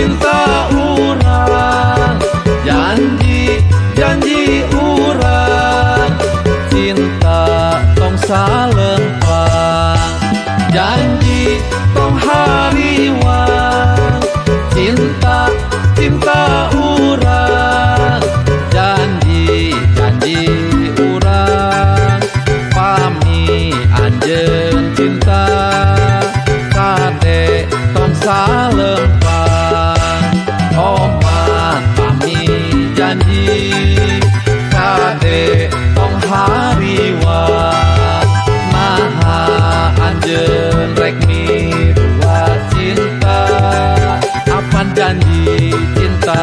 cinta urang, janji janji urang, cinta tong salempang, janji tong hariwang, cinta cinta urang, janji janji urang, pami anjeun cinta kade tong salempang, omat pami janji kade tong hariwang, maha anjeun rek miruat cinta, apan janji cinta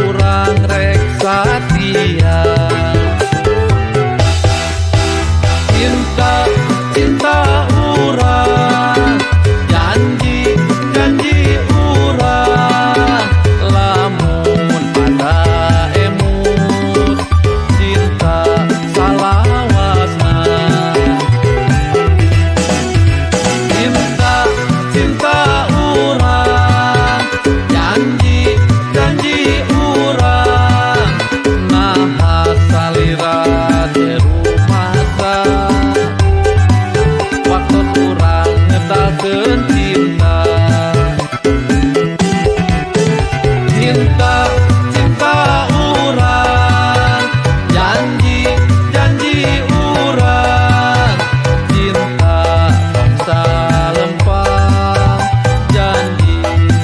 urang rek satia. Cinta cinta urang, janji janji urang, lamun pada emut cinta salawasna. Cinta cinta urang, janji janji urang, naha salira teu rumasa, waktu urang ngedalkeun cinta. Cinta cinta urang, janji janji urang, cinta tong salempang, janji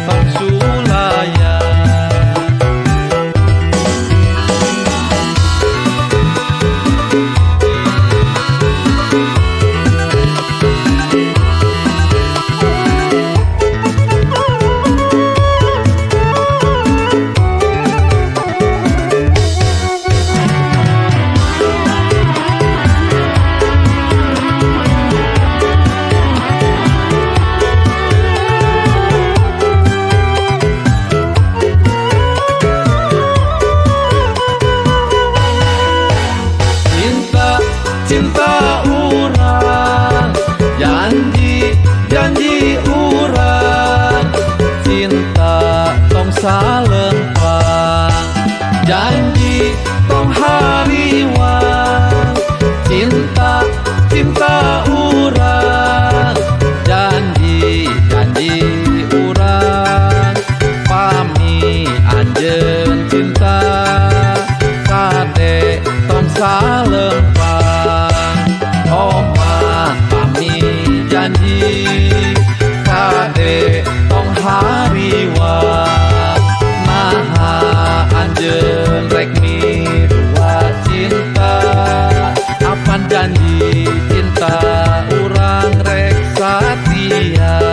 tong sulaya. Cinta cinta urang, janji janji urang, cinta tong salempang, janji tong hariwang, cinta cinta urang, janji janji urang, pami anjeun cinta kade tong salempang, omat pami janji kade tong hariwang, maha anjeun rek miruat cinta, apan janji cinta urang rek satia.